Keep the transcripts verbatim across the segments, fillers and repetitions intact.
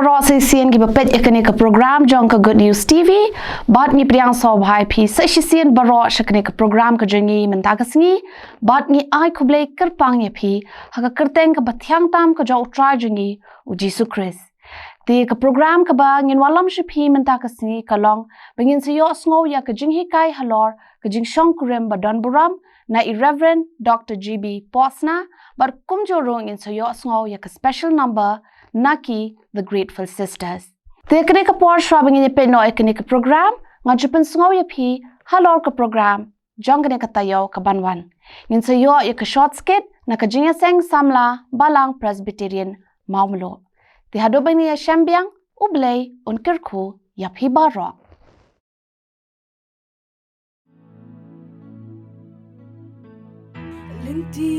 Baroh sa shisien kiba peit ïa kane ka program jong ka Good News T V, bad ngi pdiang sngewbha ïa phi sa shisien baroh sha kane ka program ka jong ngi mynta ka sngi, bad ngi ai khublei kyrpang ïa phi ha ka kyrteng kaba thiang tam ka jong U Trai jong ngi U Jisu Khrist. Te ka program kaba ngin wallam sha phi mynta ka sngi ka long ba ngin sa ïohsngew ïa ka jinghikai halor ka jingshongkurim ba don burom na i Reverend Doctor G B Posna, bad kumjuh ruh ngin sa ïohsngew ïa ka special number na ki The Grateful Sisters. Te kane ka por shuwa ba ngin ïa peit noh ïa kane ka program, ngan shu pynsngew ïa phi halor ka program jong kane ka taïew kaban wan. Ngin sa ïoh ïa ka short skit na ka jingïaseng samla Balang Presbyterian Mawmluh. Te haduh ba ngin ïashem biang, U Blei un kyrkhu ïa phi baroh. Lynti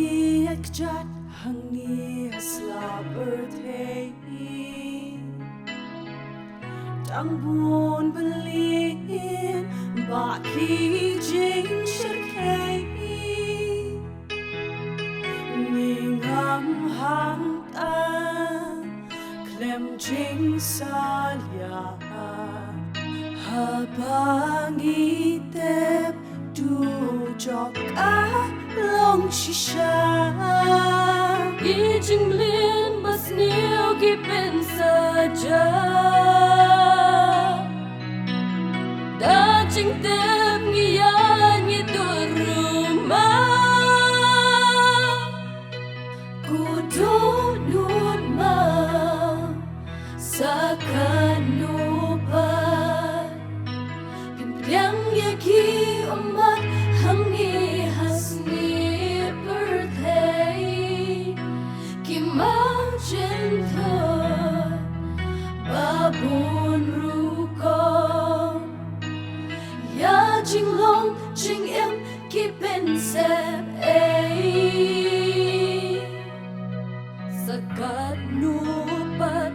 ïa kjat hangne ha sla pyrthei, dang bun bylli ba ki jingshyrkhei. Ngi ngam hangta khlem jingsalia, haba ngi tep dujok ka long shisha. Ki jingmlien ba sniew ki pynsaja, da jingtep ngi ïaid ngi dur ruh ma. Ko dohnud ma, sa katno pat phin pdiang ïa ki ummat hangne ha snieh pyrthei. Ki marjan thoh ba bun rukom, ïa jinglong jingim ki pynsep ei. Sa katno pat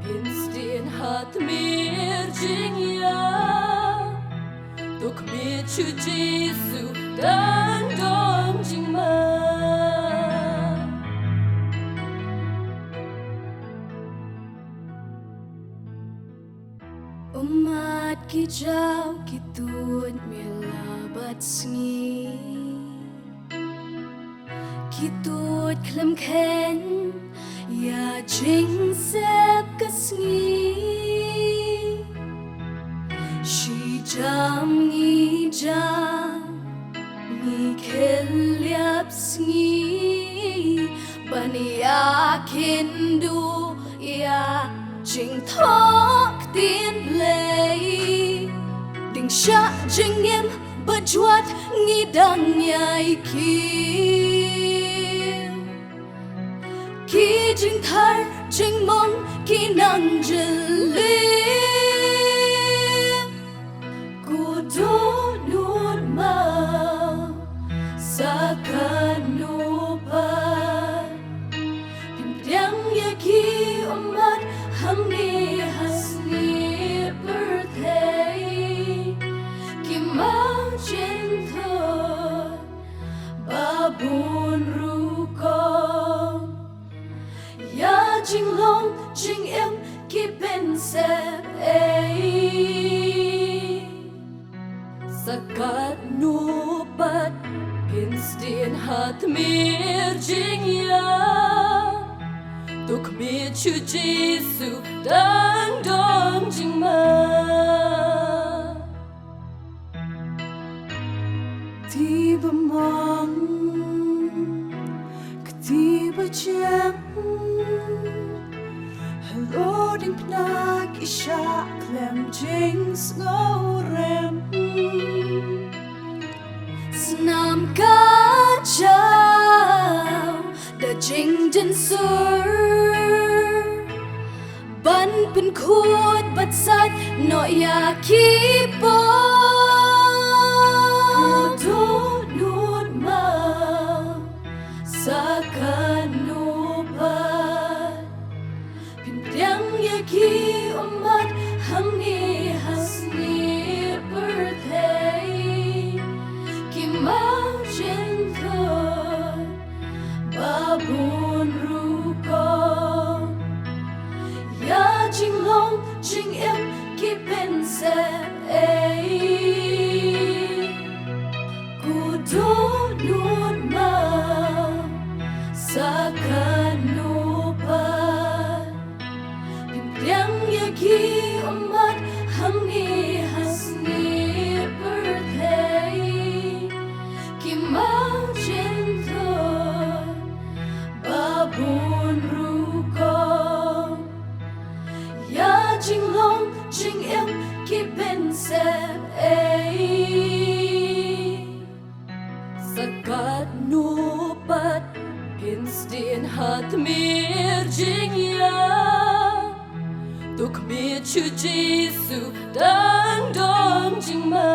phin sdien ha tmier jingïap, to khmih shuh Jisu dang don jingma. Ummat ki jaw ki tuid mylla bad sngi, ki tuid khlem kheiñ ïa jingsep ka sngi. Shi jam ngi jam, ngi kheiñ ïap sngi ban ïa kynduh ïa jingthoh ktien Blei. Ding shah jingim ba jwat ngi dang ïai kiew, ki jingthar jingmong ki nang jylliew. Ko dohnud ma, sa katno pat phin pdiang ïa ki ummat hangne ha snieh pyrthei. Ki marjan thoh ba bun rukom, ïa jinglong jingim ki pynsep ei. Sa katno pat phin sdien ha tmier jingïap, to khmih shuh Jisu dang don jingma. Kti ba mong, kti ba jem, halor diengphna ki shah khlem jingsngewrem. Snam ka jaw da jingdon sur, ban pynkhuid bad sait noh ïa ki pop. Ko dohnud ma, sa katno pat phin pdiang ïa ki ummat hangne ha snieh pyrthei. Ki marjan thoh ba bun rukom, ïa jing Shu Jisu dang don jingma.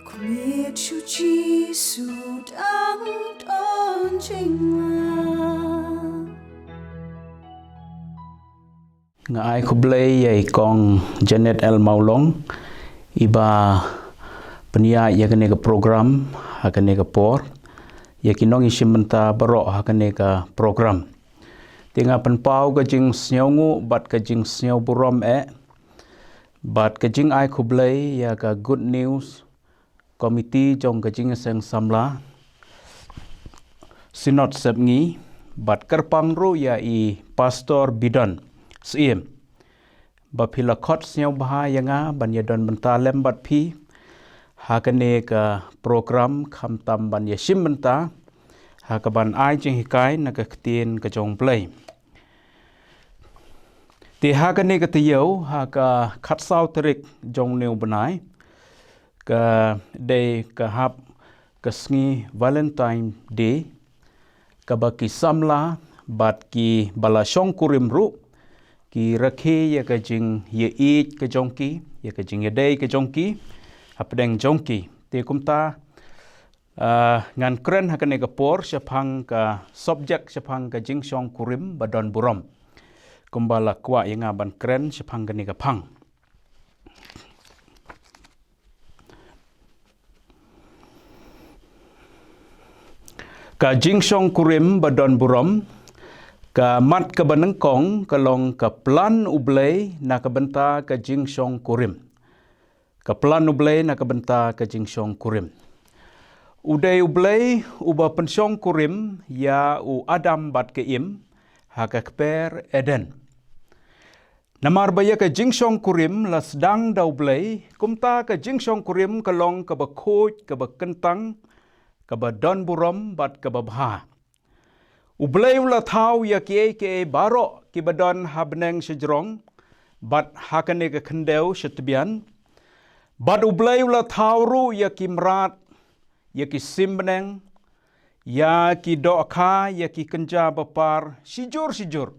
Kumne shu Jisu dang don jingma. Nga ai khublei ïa i kong Janet L Mawlong, iba pynïaid ïa kane ka program ha kane ka por, ïa ki nongïashim bynta baroh ha kane ka program. Te nga pynpaw ka jingsngewnguh bad ka jingsngewburom eh bad ka jingai khublei ïa ka Good News Committee jong ka Jingïaseng Samla Synod Sepngi, bad kyrpang ruh ïa i Pastor Bidon Syiem ba phi la khot sngewbha ïa nga ban ïadon bynta lem bad phi ha kane ka program, khamtam ban ïashim bynta ha kaban ai jinghikai na ka Ktien ka jong U Blei. Te ha kane ka taïew, ha ka khatsaw tarik jong une u bnai, ka dei ka hap ka sngi Valentine Day, kaba ki samla bad kiba la shongkurim ruh ki rakhe ïa ka jingïeit ka jong ki, ïa ka jingïadei ka jong ki hapdeng jong ki. Te kumta, ah, ngan kren ha kane ka por shaphang ka subject, shaphang ka jingshongkurim ba don burom, kumba la kwah ïa nga ban kren shaphang kane ka phang. Ka jingshongkurim ba don burom, ka mat kaba nyngkong ka long ka plan U Blei na ka bynta ka jingshongkurim. Ka plan U Blei na ka bynta ka jingshongkurim. U dei U Blei uba pynshongkurim ïa u Adam bad ka Im ha ka kper Eden. Namar ba ïa ka jingshongkurim la sdang da U Blei, kumta ka jingshongkurim ka long kaba khuid, kaba kyntang, kaba don burom bad kaba bha. U Blei u la thaw ïa kiei kiei baroh kiba don ha bneng shajrong bad ha kane ka khyndew shatbian. Bad U Blei u la thaw ruh ïa ki mrad, ïa ki sim bneng, ïa ki dohkha, ïa ki kynja bapar, shijur shijur.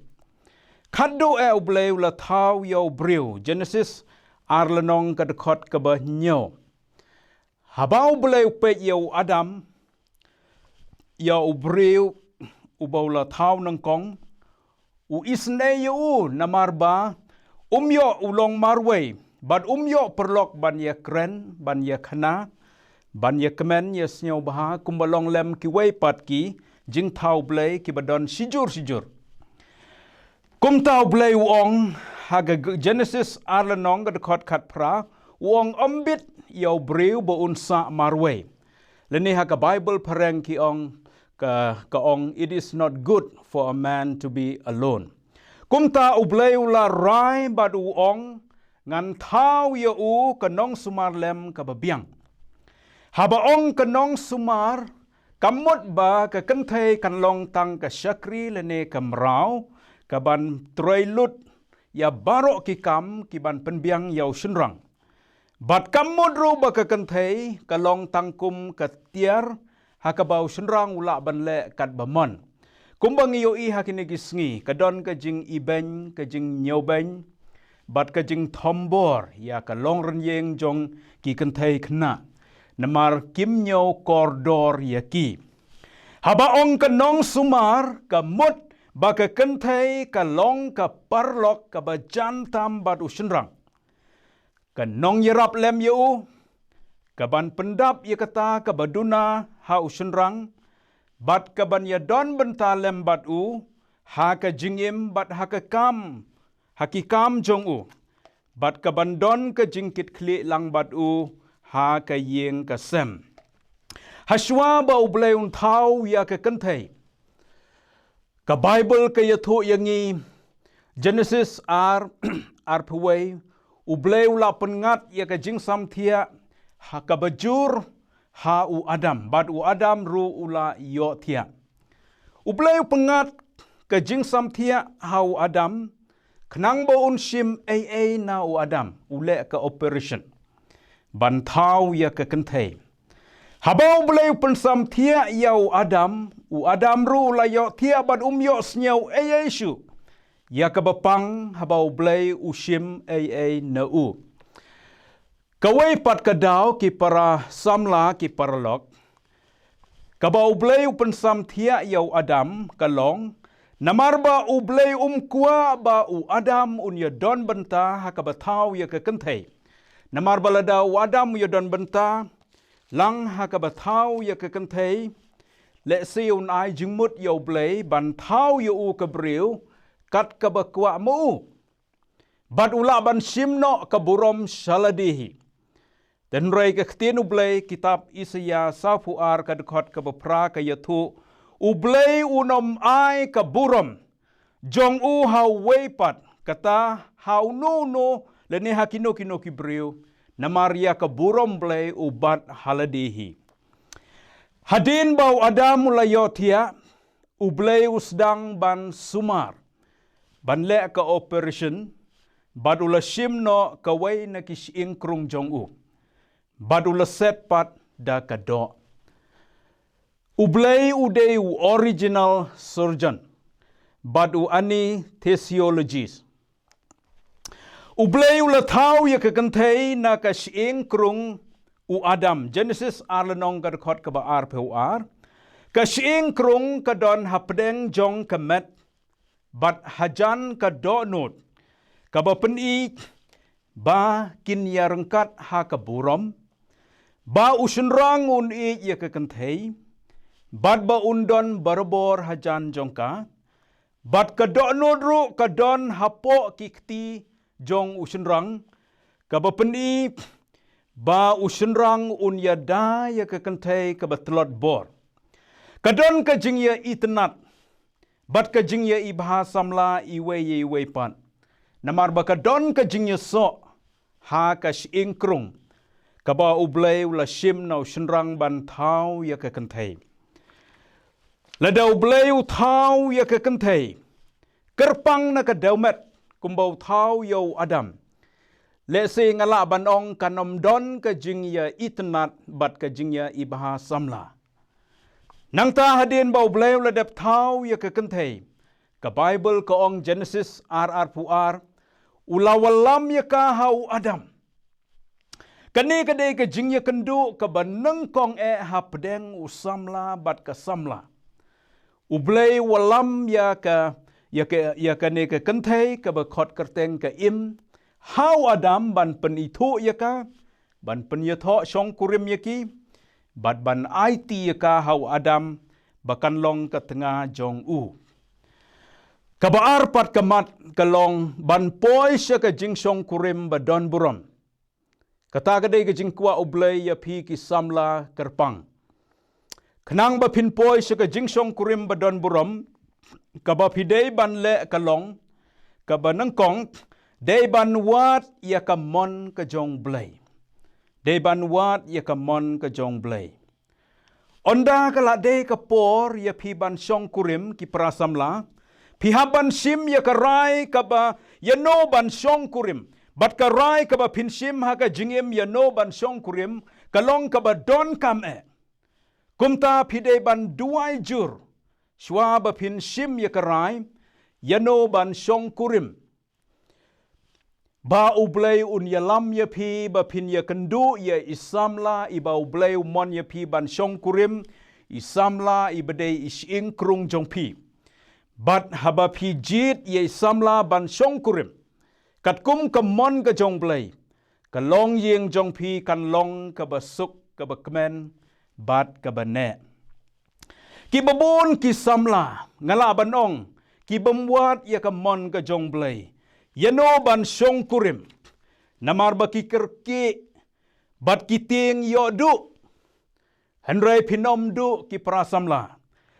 Khatduh eh U Blei u la thaw ïa u briew, Genesis ar lynnong ka dkhot kaba hynñiew. Haba U Blei u peit ïa u Adam, ïa u briew uba u la thaw nyngkong, u isynei ïa u namar ba um ïoh u long marwei, bad um ïoh paralok ban ïakren, ban ïakhana, ban ïakmen, ïasngewbha, kumba long lem kiwei pat ki jingthaw Blei kiba don shijur shijur. Kumta U Blei u ong ha ka G-, Genesis ar lynnong ka dkhot khatphra, u ong ym bit ïa u briew ba un sah marwei. Lane ha ka Baibl phareng ki ong ka, ka ong, "It is not good for a man to be alone." Kumta U Blei u la rai bad u ong, "Ngan thaw ïa u ka nongsumar lem kaba biang." Haba ong ka nongsumar, kam mut ba ka kynthei kan long tang ka shakri lane ka mraw, kaban trei lut ïa baroh ki kam kiban pynbiang ïa u shynrang. Bad kam mut ruh ba ka kynthei ka long tang kum ka tiar ha kaba u shynrang u lah ban leh katba mon. Kumba ngi ïohi ha kine ki sngi, ka don ka jingibeiñ, ka jingñiewbeiñ, bad ka jingthombor ïa ka longrynïeng jong ki kynthei khynnah, namar kim ñiew kordor ïa ki. Haba ong ka nongsumar, ka mut ba ka kynthei ka long ka paralok kaba jan tam bad u shynrang, ka nongïarap lem ïa u, kaban pyndap ïa kata kaba duna ha u shynrang, bad kaban ïadon bynta lem bad u ha ka jingim bad ha ka kam, ha ki kam jong u, bad kaban don ka jingkitkhlieh lang bad u ha ka ïing ka sem. Hashwa ba U Blei un thaw ïa ka kynthei, ka Baibl ka ïathuh ïa ngi, Genesis ar, arphew wei, U Blei u la pynngat ïa ka jingsamthiah ha kaba jur ha u Adam, bad u Adam ruh u la ïohthiah. U Blei u pynngat ka jingsamthiah ha u Adam, khnang ba un shim ei ei na u Adam, u leh ka operation ban thaw ïa ka kynthei. Haba U Blei u pynsamthiah ïa u Adam, u Adam ruh u la ïohthiah bad um ïohsngew ei ei shuh. ïa kaba pang haba U Blei u shim ei ei na u. Kawei pat ka daw ki para samla ki paralok, kaba U Blei u pynsam thiah ïa u Adam ka long, namar ba U Blei um kwah ba u Adam un ïa don bynta ha kaba thaw ïa ka kynthei. Namar ba lada u Adam u ïa don bynta lang ha kaba thaw ïa ka kynthei, lehse un ai jingmut ïa U Blei ban thaw ïa u ka briew kat kaba kwah ma u. Bad u lah ban shim noh ka burom sha lade hi. Hynrei ka ktien U Blei, kitab Isaïah sawphew ar ka dkhot kaba phra ka ïathuh, U Blei un ym ai ka burom jong u ha uwei pat, kata ha uno uno lane ha kino kino ki briew, namar ïa ka burom Blei u bat ha lade hi. Hadien ba u Adam u la ïohthiah, U Blei u sdang ban sumar, ban leh ka operation, bad u la shim noh kawei na ki shyieng krung jong u, bad u la set pat da ka doh. U Blei u dei u original surgeon bad u anesthesiologist. U Blei u la thaw ïa ka kynthei na ka shyieng krung u Adam. Genesis ar lynnong ka dkhot kaba arphew ar. Ka shyieng krung ka don hapdeng jong ka met bad hajan ka dohnud, kaba pyni ba kin ïa ryngkat ha ka burom, ba u shynrang un ïeit ïa ka kynthei, bad ba un don barabor hajan jong ka, bad ka dohnud ruh ka don hapoh ki kti jong u shynrang, kaba pyni ba u shynrang un ïada ïa ka kynthei kaba tlot bor. Ka don ka jingïaitynnad bad ka jingïaibha samla iwei ïa iwei pat. Namar ba ka don ka jingïasoh ha ka shyieng krung, kaba U Blei u la shim na u shynrang ban thaw ïa ka kynthei. Lada U Blei u thaw ïa ka kynthei kyrpang na ka dewmet kumba u thaw ïa u Adam, lehse nga lah ban ong kan ym don ka jingïaitynnad bad ka jingïaibha samla. Nangta hadien ba U Blei u la dep thaw ïa ka kynthei, ka Baibl ka ong, Genesis ar arphew ar, u la wallam ïa ka ha u Adam. Kane ka dei ka jingïakynduh kaba nyngkong eh hapdeng u samla bad ka samla. U Blei u wallam ïa ka, ïa ka, ïa kane ka kynthei kaba khot kyrteng ka Im ha u Adam ban pynithuh ïa ka, ban pynïathoh shongkurim ïa ki, bad ban aiti ïa ka ha u Adam ba kan long ka tnga jong u. Kaba ar pat ka mat ka long ban poi sha ka jingshongkurim ba don burom. Kata ka dei ka jingkwah U Blei ïa phi ki samla kyrpang. Khnang ba phin poi sha ka jingshongkurim ba don burom, kaba phi dei ban leh ka long, kaba nyngkong, dei ban wad ïa ka mon ka jong U Blei. Dei ban wad ïa ka mon ka jong U Blei. Ynda ka la dei ka por ïa phi ban shongkurim, ki para samla, phi hap ban shim ïa ka rai kaba ïano ban shongkurim. Bad ka rai kaba phin shim ha ka jingim ïano ban shongkurim, ka long kaba donkam eh. Kumta phi dei ban duwai jur shuwa ba phin shim ïa ka rai ïano ban shongkurim, ba U Blei un ïalam ïa phi ba phin ïakynduh ïa i samla iba U Blei u mon ïa phi ban shongkurim, i samla iba dei i shyieng krung jong phi. Bad haba phi jied ïa i samla ban shongkurim katkum ka mon ka jong U Blei, ka longïing jong phi kan long kaba suk, kaba kmen bad kaba neh. Kiba bun ki samla, nga lah ban ong, ki bym wad ïa ka mon ka jong U Blei ïano ban shongkurim, namar ba ki kyrkieh bad ki tieng ïoh duh. Hynrei phin ym duh, ki para samla,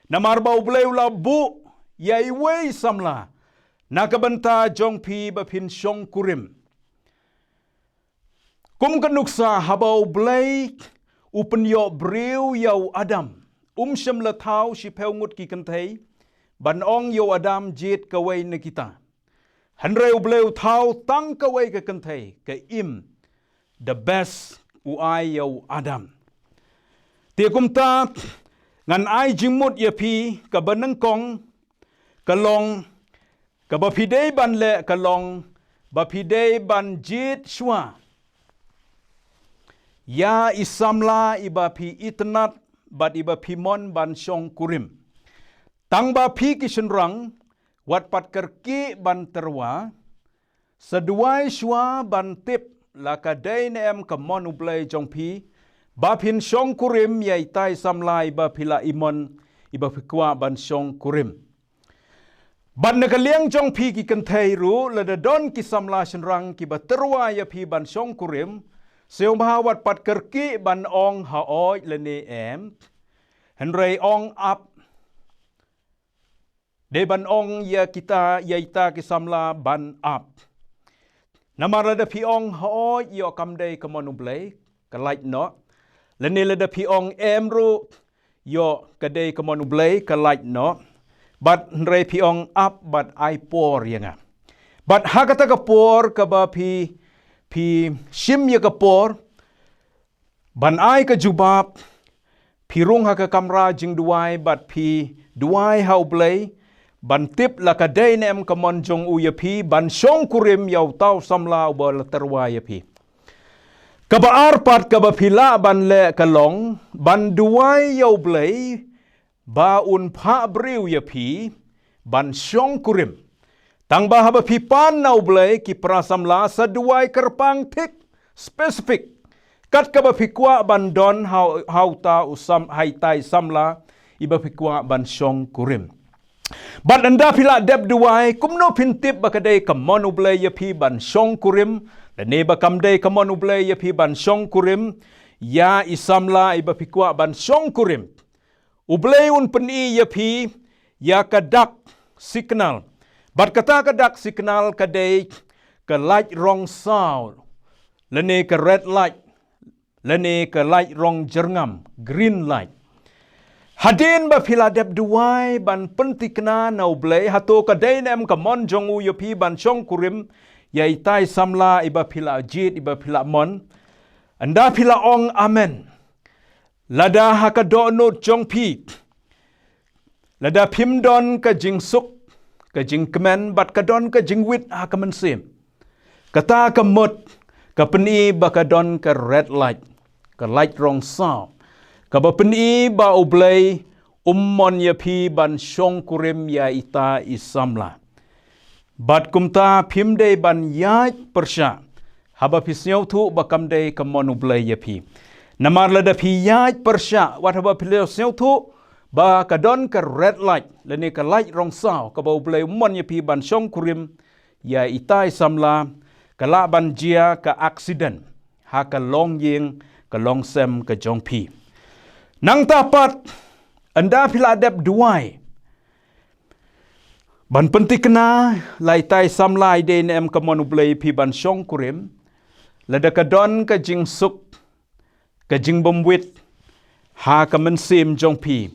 namar ba U Blei u la buh ïa iwei i samla na ka bynta jong phi ba phin shongkurim. Kum ka nuksa, haba U Blei u pynïoh briew ïa u Adam, um shym la thaw shiphew ngut ki kynthei ban ong ïa u Adam jied kawei na kita. Hynrei U Blei u thaw tang kawei ka kynthei, ka Im, the best u ai ïa u Adam. Te kumta ngan ai jingmut ïa phi, kaba nyngkong ka long Kaba phi dei ban leh ka long ba phi dei ban jied shuwa ïa i samla iba phi itynnad bad iba phi mon ban shongkurim. Tang ba phi ki shynrang wat pat kyrkieh ban tyrwa, sa duwai shuwa ban tip la ka dei ne em ka mon U Blei jong phi ba phin shongkurim ïa ita i samla iba phi la imon, iba phi kwah ban shongkurim. Bad na ka liang jong phi ki kynthei ruh, lada don ki samla shynrang kiba tyrwa ïa phi ban shongkurim, sngewbha wat pat kyrkieh ban ong haoid lane em. Hynrei ong ap. Dei ban ong ïa kita, ïa ita ki samla ban ap. Namar lada phi ong haoid, ïoh kam dei ka mon U Blei, ka lait noh. Lane lada phi ong em ruh, ïoh ka dei ka mon U Blei, ka lait noh. Bad hynrei phi ong ap bad ai por ïa nga. Bad ha kata ka por kaba phi, phi shim ïa ka por ban ai ka jubab, phi rung ha ka kamra jingduwai bad phi duwai ha U Blei ban tip la ka dei ne em ka mon jong u ïa phi ban shongkurim ïa uta u samla uba la tyrwa ïa phi. Kaba ar pat kaba phi lah ban leh ka long ban duwai ïa U Blei ba un phah briew ïa phi ban shongkurim. Tang ba haba phi pan na U Blei, ki para samla sa duwai kyrpang thik, specific, kat kaba phi kwah ban don ha, ha uta u sam, ha ita i samla iba phi kwah ban shongkurim. Bad ynda phi la dep duwai, kumno phin tip ba ka dei ka mon U Blei ïa phi ban shongkurim, lane ba kam dei ka mon U Blei ïa phi ban shongkurim ïa i samla iba phi kwah ban shongkurim? U Blei un pyni ïa phi ïa ka dak signal. Bad kata ka dak signal ka dei ka lait rong saw, lane ka red light, lane ka lait rong jyrngam, green light. Hadien ba phi la dep duwai ban pynthikna na U Blei hato ka dei ne em ka mon jong u ïa phi ban shongkurim ïa ita i samla iba phi la jied, iba phi la mon. Ynda phi la ong amen, lada ha ka dohnud jong phi, lada phim don ka jingsuk, ka jingkmen bad ka don ka jingwit ha ka mynsiem, kata ka mut ka pyni ba ka don ka red light, ka lait rong saw, kaba pyni ba U Blei um mon ïa phi ban shongkurim ïa ita i samla. Bad kumta phim dei ban ïaid pyrshah haba phi sngewthuh ba kam dei ka mon U Blei ïa phi. Namar lada phi ïaid pyrshah wat haba phi la sngewthuh ba ka don ka red light, lane ka lait rong saw, kaba U Blei um mon ïa phi ban shongkurim ïa ita i samla, ka lah ban jia ka accident ha ka longïing ka longsem ka jong phi. Nangta pat, ynda phi la dep duwai ban pynthikna la ita i samla i dei ne em ka mon U Blei ïa phi ban shongkurim, lada ka don ka jingsuk, ka jingbymwit ha ka mynsiem jong phi,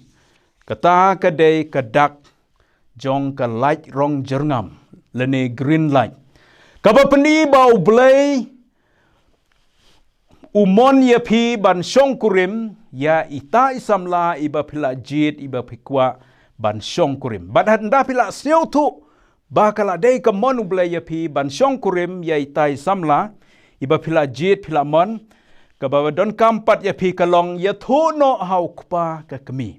kata ka dei ka dak jong ka lait rong jyrngam, lane green light, kaba pyni ba U Blei u mon ïa phi ban shongkurim ïa ita i samla iba phi la jied, iba phi kwah ban shongkurim. Bad ynda phi la sngewthuh ba ka la dei ka mon U Blei ïa phi ban shongkurim ïa ita i samla iba phi la jied, phi la mon, kaba donkam pat ïa phi ka long ïathuh noh ha u kpa ka kmie.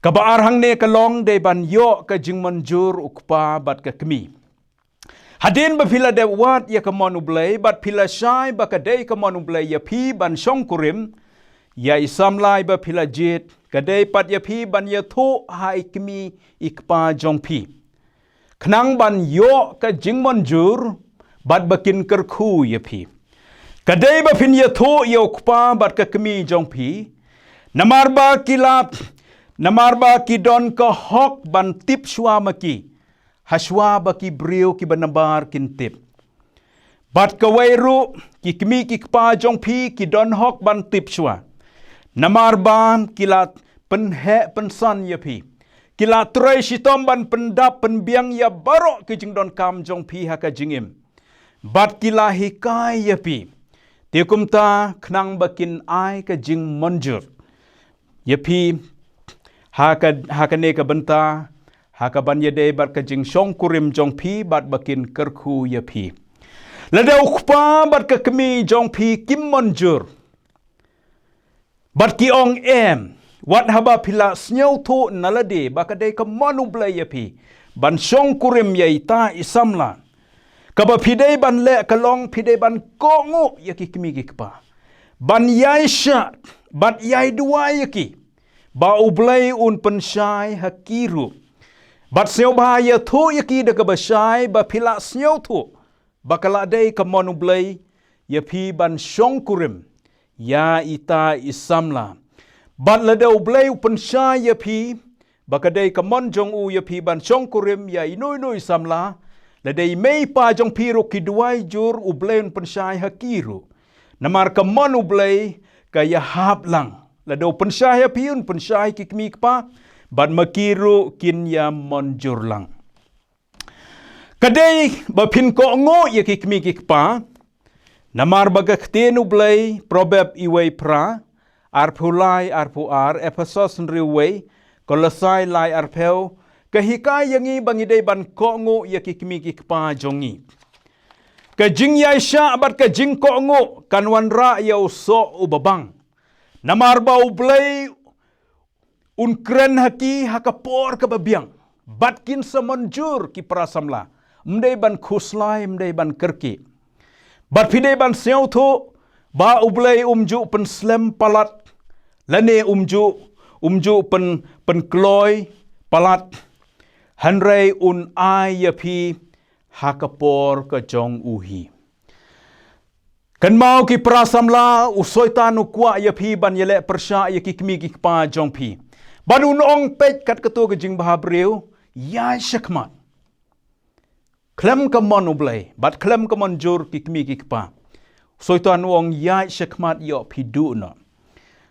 Kaba ar hangne ka long dei ban ïoh ka jingmynjur u kpa bad ka kmie. Hadien ba phi la dep wad ïa ka mon U Blei bad phi la shai ba ka dei ka mon U Blei ïa phi ban shongkurim ïa i samla iba phi la jied, ka dei pat ïa phi ban ïathuh ha i kmie i kpa jong phi, khnang ban ïoh ka jingmynjur bad ba kin kyrkhu ïa phi. Ka dei ba phin ïathuh ïa u kpa bad ka kmie jong phi, namar ba ki la, namar ba ki don ka hok ban tip shuwa ma ki, ha shuwa ba ki briew kiba nabar kin tip. Bad kawei ruh, ki kmie ki kpa jong phi ki don hok ban tip shuwa, namar ba ki la pynheh pynsan ïa phi, ki la trei shitom ban pyndap pynbiang ïa baroh ki jingdonkam jong phi ha ka jingim. Bad ki la hikai ïa phi. Te kumta khnang ba kin ai ka jingmynjur ïa phi ha ka, ha kane ka bynta, ha kaban ïadei bad ka jingshongkurim jong phi bad ba kin kyrkhu ïa phi. Lada u kpa bad ka kmie jong phi kim mynjur, bad ki ong em, wat haba phi la sngewthuh na lade ba ka dei ka mon U Blei ïa phi ban shongkurim ïa ita i samla, kaba phi dei ban leh ka long phi dei ban kohnguh ïa ki kmie ki kpa, ban ïaishah bad ïai duwai ïa ki, ba U Blei un pynshai ha ki ruh. Bad sngewbha ïathuh ïa ki da kaba shai ba phi la sngewthuh ba ka la dei ka mon U Blei ïa phi ban shongkurim ïa ita i samla. Bad lada U Blei u pynshai ïa phi ba ka dei ka mon jong u ïa phi ban shongkurim ïa ino ino i samla, lada i mei i pa jong phi ruh ki duwai jur, U Blei un pynshai ha ki ruh. Namar ka mon U Blei ka ïahap lang. Lada u pynshai ha phi, un pynshai ki kmie ki kpa, bad ma ki ruh kin ïa mynjur lang. Ka dei ba phin kohnguh ïa ki kmie ki kpa, namar ba ka ktien U Blei, Proverb iwei phra, arphew lai, arphew ar, Ephesos hynriew wei, Kolosai lai arphew, ka hikai ïa ngi ba ngi dei ban kohnguh ïa ki kmie ki kpa jong ngi. Ka jingïaishah bad ka jingkohnguh kan wanrah ïa u soh uba bang. Namar ba U Blei un kren ha ki ha ka por kaba biang. Bad kin sa mynjur ki para samla. Ym dei ban khuslai, ym dei ban kyrkieh. Bad phi dei ban sngewthuh ba U Blei um ju pynslem palat, lane um ju, um ju pyn, pynkloi palat. Hynrei un ai ïa phi ha ka por ka jong u hi. Kynmaw ki para samla, u Soitan u kwah ïa phi ban ïaleh pyrshah ïa ki kmie ki kpa jong phi. Bad un ong peit kat kato ka jingbhabriew, ïaid shakhmat. Khlem ka mon U Blei, bad khlem ka mynjur ki kmie ki kpa. U Soitan u ong ïaid shakhmat, ïoh phi duh noh.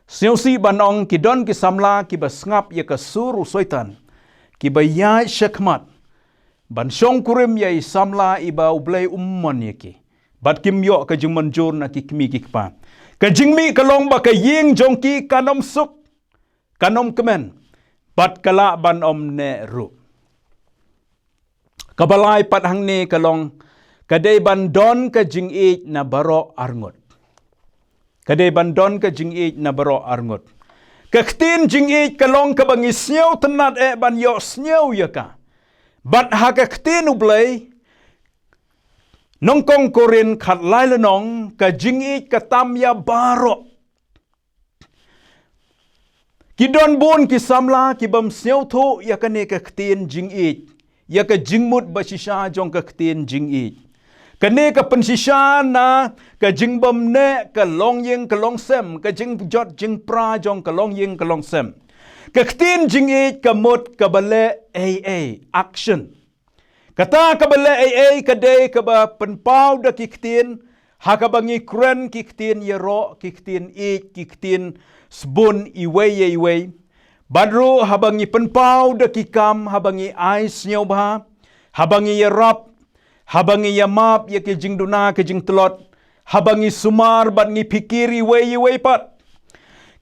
Sngewsih ban ong ki don ki samla kiba sngap ïa ka sur u Soitan, kiba ïaid shakhmat ban shongkurim ïa i samla iba U Blei um mon ïa ki. Bad kim ïoh ka jingmynjur na ki kmie ki kpa. Ka jingmih ka long ba ka ïing jong ki kan ym suk, kan ym kmen, bad ka lah ban ym neh ruh. Kaba lai pat hangne ka long, ka dei ban don ka jingïeit na baroh arngut. Ka dei ban don ka jingïeit na baroh arngut. Ka ktien jingïeit ka long kaba ngi sngewtynnad eh ban ïohsngew ïa ka. Bad ha ka ktien U Blei, Nyngkong Korinth khatlai lynnong, ka jingïeit ka tam ïa baroh. Ki don bun ki samla kibym sngewthuh ïa kane ka ktien jingïeit, ïa ka jingmut ba shisha jong ka ktien jingïeit. Kane ka pynshisha na ka jingbymneh, ka longïing ka longsem, ka jingjot jingpra jong ka longïing ka longsem. Ka ktien jingïeit ka mut kaba leh ei ei, action. Kata kaba leh ei ei ka dei kaba pynpaw da ki ktien, ha kaba ngi kren ki ktien ïaroh, ki ktien ïeit, ki ktien sbun iwei ïa iwei. Bad ruh haba ngi pynpaw da ki kam, haba ngi ai sngewbha, haba ngi ïarap, haba ngi ïamap ïa ki jingduna ki jingtlot, haba ngi sumar bad ngi phikir iwei ïa iwei pat.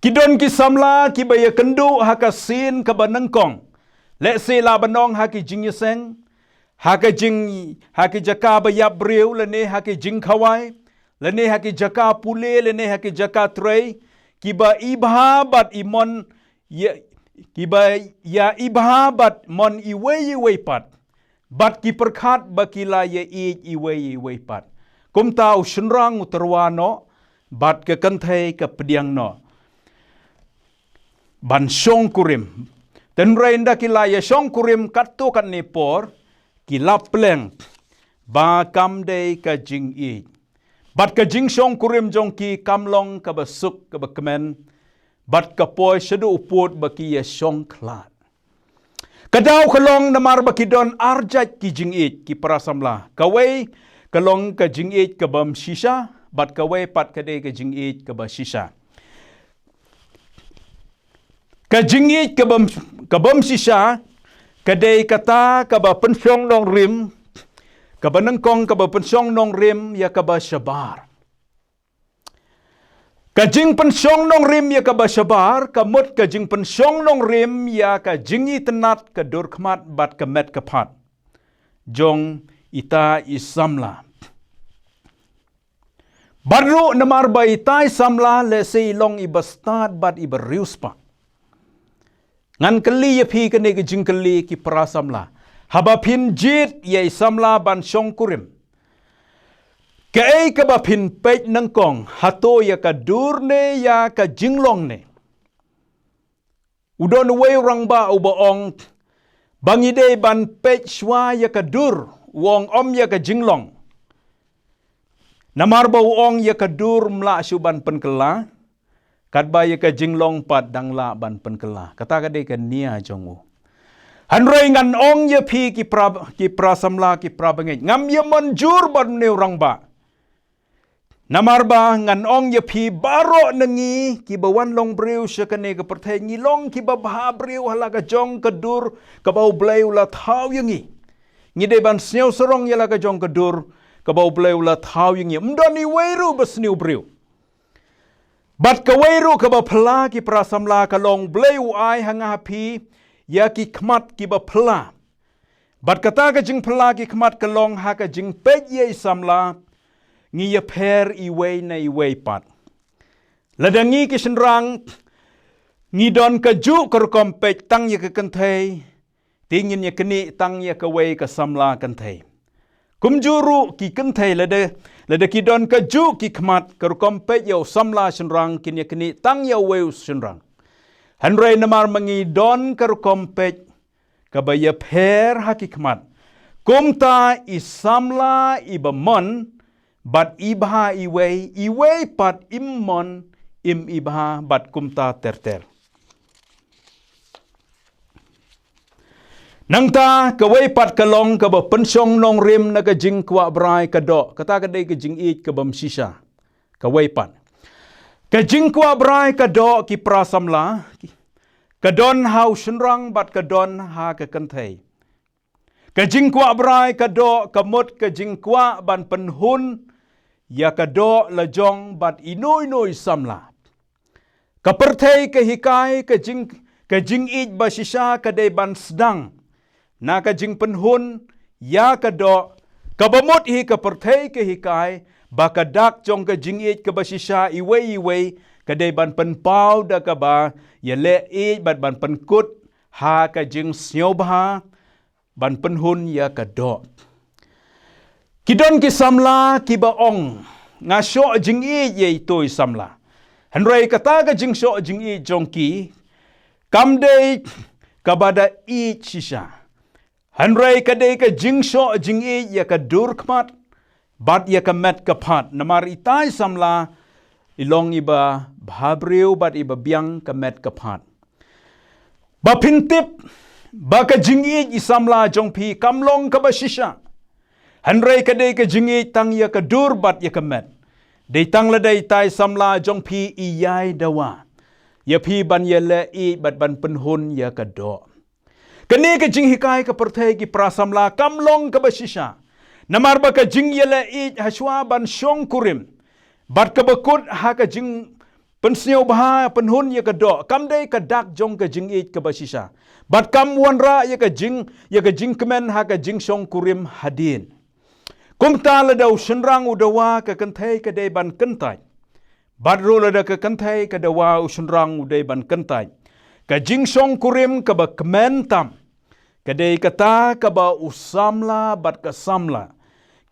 Ki don ki samla kiba ïakynduh ha ka sien kaba nyngkong. Lehse lah ban ong ha ki jingïaseng, ha ka jing, ha ki jaka ba ïap briew, lane ha ki jingkhawai, lane ha ki jaka pule, lane ha ki jaka trei, kiba i bha bad i mon, ïa, kiba ïa i bha bad mon iwei ïa iwei pat. Bad ki pyrkhat ba ki la ïaieit iwei ïa iwei pat. Kumta u shynrang u tyrwa noh, bad ka kynthei ka pdiang noh. Ban shongkurim. Hynrei ynda ki la ïa shongkurim katto katne por, ki la pleng ba kam dei ka jingïeit. Bad ka jingshongkurim jong ki kam long kaba suk kaba kmen. Bad ka poi shaduh u pud ba ki ïa shongkhlad. Ka daw ka long namar ba ki don arjait ki jingïeit ki para samla. Kawei ka long ka jingïeit kabym shisha, bad kawei pat ka dei ka jingïeit kaba shisha. Ka jingïeit kabym, kabym shisha, ka dei kata kaba pynshong nongrim, kaba nyngkong kaba pynshong nongrim ïa kaba shabar. Ka jingpynshong nongrim ïa kaba shabar, ka mut ka jingpynshong nongrim ïa ka jingitynnad, ka dur khmat bad ka met ka phad jong ita i samla. Bad ruh namar ba ita i samla lehse i long iba stad bad iba riewspah. Ngan kylli ïa phi kane ka jingkylli ki para samla. Haba phin jied ïa i samla ban shongkurim, kaei kaba phin peit nyngkong, hato ïa ka dur ne ïa ka jinglong ne? U don uwei u rangbah uba ong ba ngi dei ban peit shuwa ïa ka dur, u ong ym ïa ka jinglong. Namar ba u ong ïa ka dur ym lah shuh ban pynkylla, katba ïa ka jinglong pat dang lah ban pynkylla. Kata ka dei ka nia jong u. Hynrei ngan ong ïa phi ki pra, ki pra samla, ki pra bangeit, ngam ïa mynjur bad une u rangbah. Namar ba ngan ong ïa phi baroh na ngi kiba wan long briew sha kane ka pyrthei, ngi long kiba bha briew ha la ka jong ka dur kaba U Blei u la thaw ïa ngi. Ngi dei ban sngewsarong ïa la ka jong ka dur kaba U Blei u la thaw ïa ngi. Ym don iwei ruh ba sniew briew. Bad kawei ruh kaba phylla ki pra samla ka long, U Blei u ai ha nga ha phi ïa ki khmat kiba phylla. Bad kata ka jingphylla ki khmat ka long ha ka jingpeit ïa i samla, ngi ïapher iwei na iwei pat. Lada ngi ki shynrang ngi don kajuh ka rukom peit tang ïa ka kynthei, te ngin ïa knieh tang ïa kawei ka samla kynthei. Kumjuh ruh ki kynthei, lada, lada ki don kajuh ki khmat ka rukom peit ïa u samla shynrang, kin ïa knieh tang ïa uwei u shynrang. Hynrei namar ma ngi don ka rukom peit kaba ïapher ha ki khmat, kumta i samla iba mon bad i bha iwei, iwei pat im mon im i bha, bad kumta ter ter. Nangta kawei pat ka long kaba pynshong nongrim na ka jingkwah brai ka doh. Kata ka dei ka jingïeit kaba ym shisha. Kawei pat ka jingkwah brai ka doh, ki pra samla, ka don ha u shynrang bad ka don ha ka kynthei. Ka jingkwah brai ka doh ka mut ka jingkwah ban pynhun ïa ka doh lajong bad ino ino i samla. Ka pyrthei ka hikai ka jing, ka jingïeit ba shisha ka dei ban sdang na ka jingpynhun ïa ka doh, kaba mut hi ka pyrthei ka hikai ba ka dak jong ka jingïeit kaba shisha iwei iwei ka dei ban pynpaw da kaba ïaleh ïeit bad ban pynkut ha ka jingsngewbha ban pynhun ïa ka doh. Ki don ki samla kiba ong, nga shoh jingïeit ïa ito i samla. Hynrei kata ka jingshoh jingïeit jong ki kam dei kaba da ïeit shisha. Hynrei ka dei ka jingshoh jingïeit ïa ka dur khmat bad ïa ka met ka phad, namar ita i samla i long iba bhabriew bad iba biang ka met ka phad. Ba phin tip ba ka jingïeit i samla jong phi kam long kaba shisha. Hynrei ka dei ka jingïeit tang ïa ka dur bad ïa ka met. Dei tang lada ita i samla jong phi i ïai dawa ïa phi ban ïaleh ïeit bad ban pynhun ïa ka doh. Kane ka jinghikai ka pyrthei, ki pra samla, kam long kaba shisha. Namar ba ka jingïaleh ïeit hashwa ban shongkurim bad kaba kut ha ka jingpynsngewbha pynhun ïa ka doh kam dei ka dak jong ka jingïeit kaba shisha. Bad kam wanrah ïa ka jing, ïa ka jingkmen ha ka jingshongkurim hadien. Kumta lada u shynrang u dawa, ka kynthei ka dei ban kyntait. Bad ruh lada ka kynthei ka dawa, u shynrang u dei ban kyntait. Ka jingshongkurim kaba kmen tam ka dei kata kaba u samla bad ka samla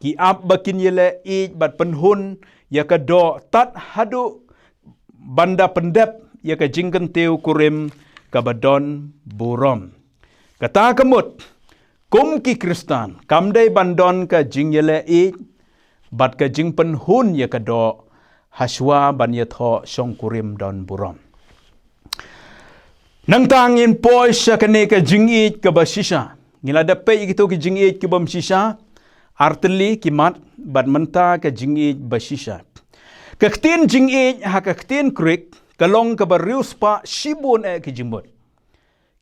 ki ap ba kin ïaleh ïeit bad pynhun ïa ka doh tad haduh ban da pyndep ïa ka jingkyntiew kurim kaba don burom. Kata ka mut, kum ki Khristan, kam dei ban don ka jingïaleh ïeit bad ka jingpynhun ïa ka doh hashwa ban ïathoh shongkurim don burom. Nangta ngin poi sha kane ka jingïeit kaba shisha. Ngi la dep peit ïa kito ki jingïeit kiba ym shisha, artylli ki mat, bad mynta ka jingïeit ba shisha. Ka ktien jingïeit ha ka ktien Greek ka long kaba riewspah shibun eh ki jingmut.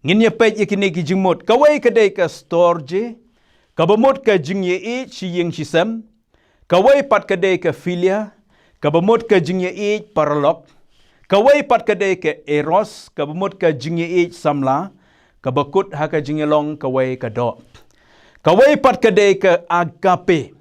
Ngin ïa peit ïa kine ki jingmut. Kawei ka dei ka storge, kaba mut ka jingïeit shi ïing shi sem. Kawei pat ka dei ka philia, Kaba mut ka jingïaieit paralok. Kawei pat ka dei ka eros, kaba mut ka jingïaieit samla, kaba kut ha ka jingïalong kawei ka doh. Kawei pat ka dei ka agape,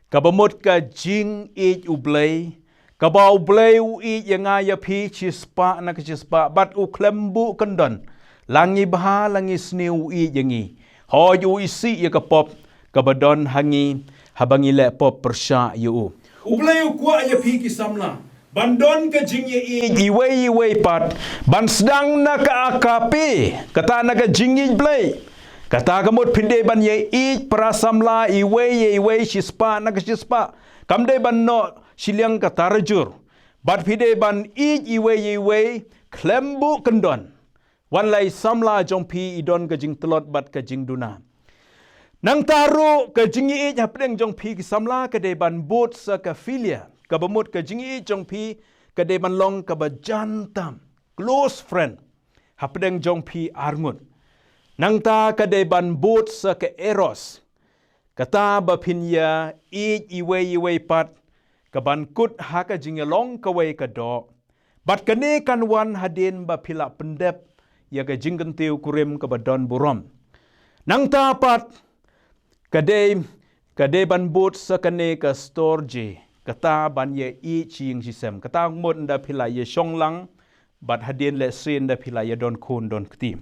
kaba mut ka jingïeit U Blei, kaba U Blei u ïeit ïa nga ïa phi shispah na ka shispah, bad u khlem buh kyndon. La ngi bha, la ngi sniew u ïeit ïa ngi. Hooid u isih ïa ka pop kaba don ha ngi, haba ngi leh pop pyrshah ïa u. U Blei u kwah ïa phi ki samla ban don ka jingïaieit iwei ïa iwei pat, ban sdang na ka agape, kata na ka jingïeit Blei. Kata ka mut phin dei ban ïaieit para samla iwei ïa iwei shispah na ka shispah. Kam dei ban noh shiliang ka tarajur. Bad phi dei ban ïeit iwei ïa iwei khlem buh kyndon. Wat la i samla jong phi i don ka jingtlot bad ka jingduna. Nangta ruh ka jingïaieit hapdeng jong phi ki samla ka dei ban bud sa ka philia, kaba mut ka jingïaieit jong phi ka dei ban long kaba jan tam, close friend, hapdeng jong phi arngut. Nangta ka dei ban bud sa ka eros, kata ba phin ïaieit iwei ïa iwei pat, kaban kut ha ka jingïalong kawei ka doh. Bad kane kan wan hadien ba phi la pyndep ïa ka jingkyntiew kurim kaba don burom. Nangta pat ka dei, ka dei ban bud sa kane ka storge, kata ban ïaieit shi ïing shi sem. Kata mut ynda phi la ïashong lang, bad hadien lehse ynda phi la ïadon khun don kti.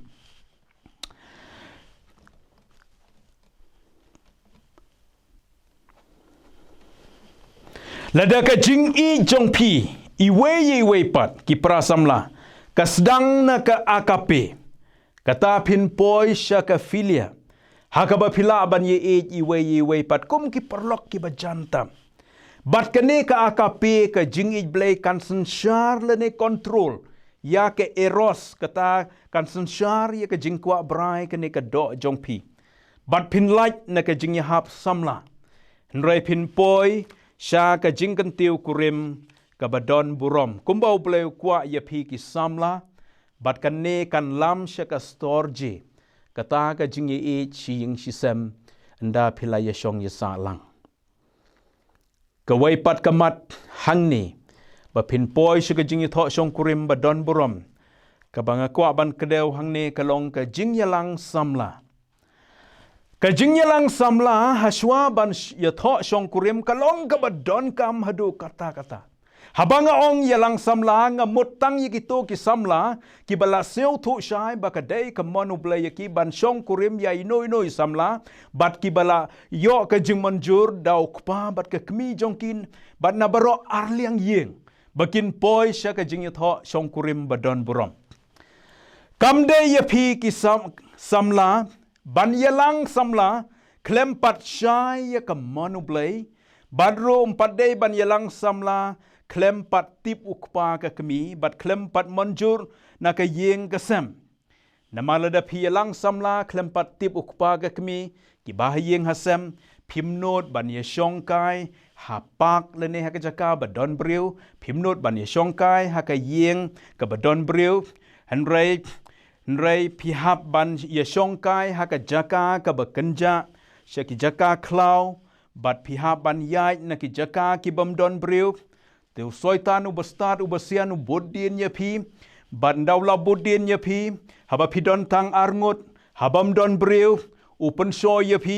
Lada ka jingïeit jong phi iwei ïa iwei pat ki para samla ka sdang na ka agape, kata phin poi sha ka philia, ha kaba phi lah ban ïaieit iwei ïa iwei pat kum ki paralok kiba jan tam. Bad kane ka agape, ka jingïeit Blei kan synshar lane control ïa ka eros, kata kan synshar ïa ka jingkwah brai kane ka doh jong phi. Bad phin lait na ka jingïahap samla, hynrei phin poi sha ka jingkyntiew kurim kaba don burom, kumba U Blei u kwah ïa phi ki samla. Bad kane kan lam sha ka storge, kata ka jingïaieit shi ïing shi sem, ynda phi la ïashong ïasah lang. Kawei pat ka mat hangne ba phin poi sha ka jingïathoh shongkurim ba don burom, kaba nga kwah ban kdew hangne ka long ka jingïalang samla. Ka jingïalang samla hashwa ban sh-, ïathoh shongkurim ka long kaba donkam haduh katta katta. Haba nga ong ïalang samla, nga mut tang ïa kito ki samla kiba la sngewthuh shai ba ka dei ka mon U Blei ïa ki ban shongkurim ïa ino ino i samla, bad kiba la ïoh ka jingmynjur da u kpa bad ka kmie jong ki, bad na baroh ar liang ïing, ba kin poi sha ka jingïathoh shongkurim ba don burom. Kam dei ïa phi ki sam-, samla ban ïalang samla khlem pat shai ïa ka mon U Blei, bad ruh ym pat dei ban ïalang samla khlem pat tip u kpa ka kmie, bad khlem pat mynjur na ka ïing ka sem. Namar lada phi ïalang samla khlem pat tip u kpa ka kmie, kiba ha ïing ha sem, phim nud ban ïashongkai ha park lane ha ka jaka ba don briew, phim nud ban ïashongkai ha ka ïing kaba don briew, hynrei, hynrei phi hap ban ïashongkai ha ka jaka kaba kynjah sha ki jaka khlaw, bad phi hap ban ïaid na ki jaka ki bym don briew. Te u Soitan uba stad uba sian u bud dien ïa phi, bad ynda u la bud dien ïa phi, haba phi don tang arngut, ha bym don briew, u pynshoi ïa phi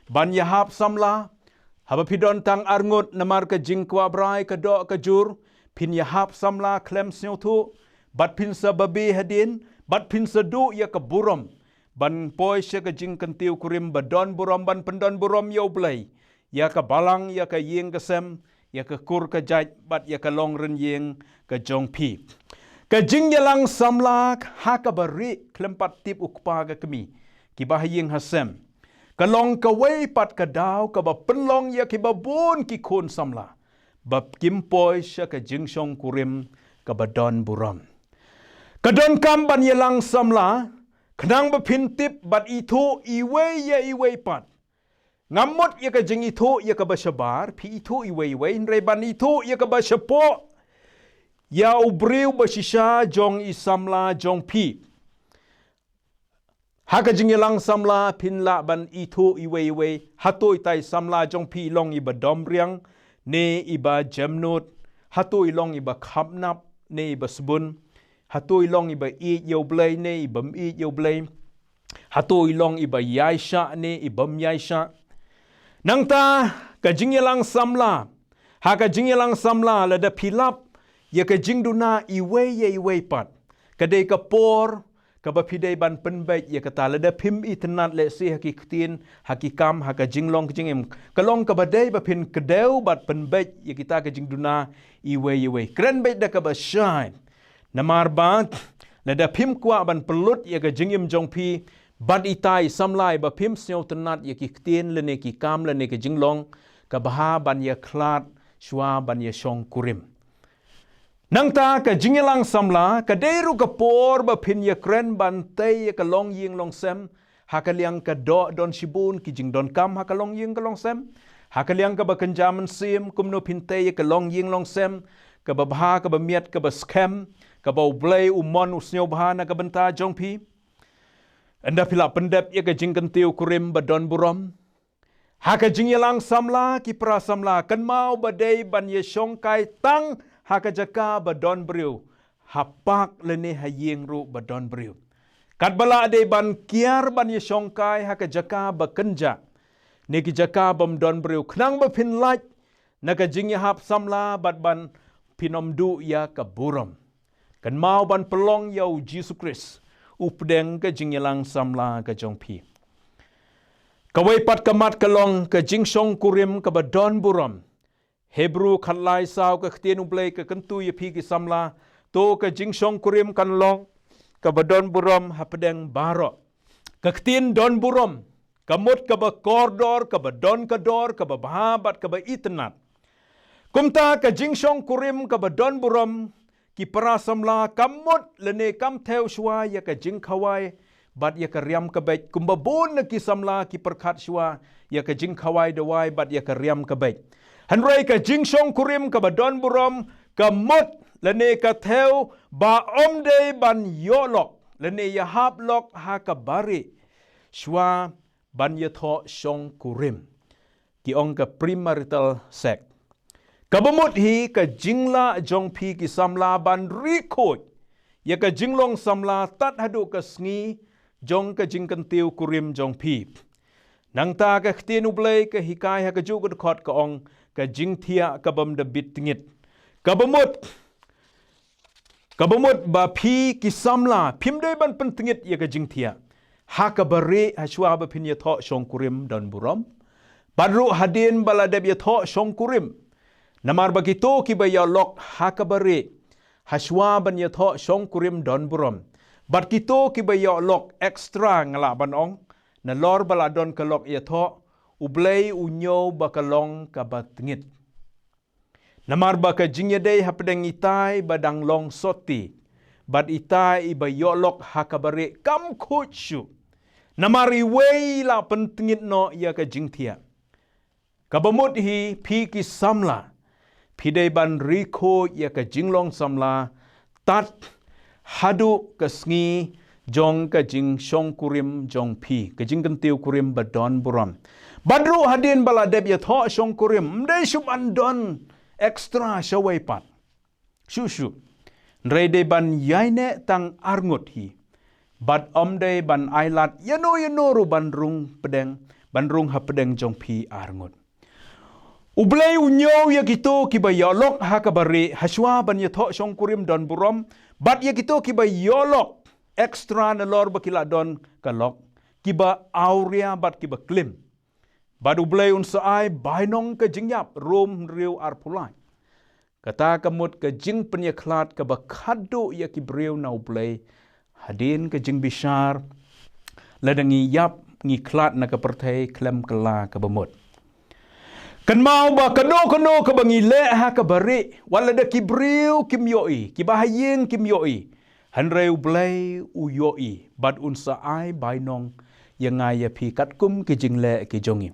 ban ïahap samla. Haba phi don tang arngut, namar ka jingkwah brai ka doh ka jur, phin ïahap samla khlem sngewthuh, bad phin sa babe hadien, bad phin sa duh ïa ka burom ban poi sha ka jingkyntiew kurim ba don burom, ban pyndon burom ïa U Blei, ïa ka balang, ïa ka ïing ka sem, ïa ka kur ka jait, bad ïa ka longrynïeng ka jong phi. Ka jingïalang samla ha kaba rieh khlem pat tip u kpa ka kmie, kiba ha ïing ha sem, ka long kawei pat ka daw kaba pynlong ïa kiba bun ki khun samla ba kim poi sha ka jingshongkurim kaba don burom. Ka donkam ban ïalang samla khnang ba phin tip bad ithuh iwei ïa iwei pat. Ngam mut ïa ka jingithuh ïa kaba shabar, phi ithuh iwei iwei, hynrei ban ithuh ïa kaba shapoh ïa u briew ba shisha jong i samla jong phi. Ha ka jingïalang samla phin lah ban ithuh iwei iwei, hato ita i samla jong phi i long iba dom riang, ne iba jemnud, Hato i long iba khapnap ne iba sbun? Hato i long iba ïeit ïa U Blei ne iba ym ïeit ïa U Blei? Hato i long iba ïaishah ne iba ym ïaishah? Nangta ka jingïalang samla, ha ka jingïalang samla lada phi lap ïa ka jingduna iwei ïa iwei pat, ka dei ka por kaba phi dei ban pynbeit ïa kata. Lada phim itynnad lehse ha ki ktien, ha ki kam, ha ka jinglong ka jingim, ka long kaba dei ba phin kdew bad pynbeit ïa kita ka jingduna iwei ïa iwei. Kren beit da kaba shai. Namar ba lada phim kwah ban pynlut ïa ka jingim jong phi bad itai, samla, iba phim sngewtynnad ïa ki ktien lane ki kam lane ka jinglong, ka bha ban ïakhlad shuwa ban ïashong kurim. Nangta ka jingïalang samla ka dei ruh ka por ba phin ïakren ban tei ïa ka longïing longsem. Ha ka liang ka doh don shibun ki jingdonkam ha ka longïing ka longsem. Ha ka liang kaba kynja mynsiem, kumno phin tei ïa ka longïing longsem kaba bha, kaba miat, kaba skhem, kaba U Blei u mon u sngewbha na ka bynta jong phi? Ynda phi lah pyndep ïa ka jingkyntiew kurim ba don burom ha ka jingïalang samla, ki para samla, kynmaw ba dei ban ïashongkai tang ha ka jaka ba don briew, ha park lane ha ïing ruh ba don briew. Katba lah dei ban kiar ban ïashongkai ha ka jaka ba kynja ne ki jaka bym don briew, khnang ba phin lait na ka jingïahap samla bad ban phin ym duh ïa ka burom. Kynmaw ban pynlong ïa U Jisu Khrist u pdeng ka jingïalang samla ka jong phi. Kawei pat ka mat ka long ka jingshong kurim kaba don burom. Hebru khatlai saw, ka ktien U Blei ka kyntu ïa phi ki samla, to ka jingshong kurim kan long kaba don burom hapdeng baroh. Ka ktien don burom ka mut kaba kordor, kaba don ka dor, kaba bha bad kaba itynnad. Kumta ka jingshong kurim kaba don burom, ki para samla, kam mut lane kam thew shuwa ïa ka jingkhawai bad ïa ka riam ka beit, kumba bun na ki samla ki pyrkhat shuwa ïa ka jingkhawai dawai bad ïa ka riam ka beit. Hynrei ka jingshong kurim kaba don burom ka mut lane ka thew ba ym dei ban ïoh lok lane ïahap lok ha kaba rieh shuwa ban ïathoh shong kurim, ki ong ka premarital sex. Kaba mut hi ka jinglah jong phi ki samla ban ri khuid ïa ka jinglong samla tad haduh ka sngi jong ka jingkyntiew kurim jong phi. Nangta ka ktien U Blei ka hikai ha kajuh ka dkhot, ka ong ka jingthiah ka bym da bit tngit. Kaba mut, kaba mut ba phi ki samla phim dei ban pyntngit ïa ka jingthiah ha kaba rieh ha shuwa ba phin ïathoh shong kurim don burom, bad ruh hadien ba la dep ïathoh shong kurim. Namar ba kito kiba ïoh lok ha kaba rieh ha shuwa ban ïathoh shong kurim don burom, bad kito kiba ïoh lok extra, nga lah ban ong, nalor ba la don ka lok ïathoh, U Blei u ñiew ba ka long kaba tngit. Namar ba ka jingïadei hapdeng itai ba dang long sotti bad itai iba ïoh lok ha kaba rieh kam khuid shuh. Namar iwei i la pyntngit noh ïa ka jingthiah. Kaba mut hi phi ki samla phi dei ban ri khuid ïa ka jinglong samla tad haduh ka sngi jong ka jingshong kurim jong phi, ka jingkyntiew kurim ba don burom. Bad ruh hadien ba la dep ïathoh shong kurim, ym dei shuh ban don extra shawei pat. Shuh shuh. Hynrei dei ban ïaineh tang arngut hi. Bad ym dei ban ailad ïano ïano ruh ban rung pdeng, ban rung hapdeng jong phi arngut. U Blei u ñiew ïa kito kiba ïoh lok ha kaba rieh ha shuwa ban ïathoh shong kurim don burom, bad ïa kito kiba ïoh lok extra nalor ba ki la don ka lok, kiba awria bad kiba klim. Bad U Blei un sa ai bainong ka jingïap, Rom hynriew arphew lai. Kata ka mut ka jingpynïakhlad kaba khadduh ïa ki briew na U Blei. Hadien ka jingbishar, lada ngi ïap ngi khlad na ka pyrthei khlem kylla kaba mut. Kynmaw ba kano kano kaba ngi leh ha kaba rieh, wat lada ki briew kim ïohi, kiba ha ïing kim ïohi, hynrei U Blei u ïohi bad un sa ai bainong ïa nga ïa phi katkum ki jingleh ki jong ngi.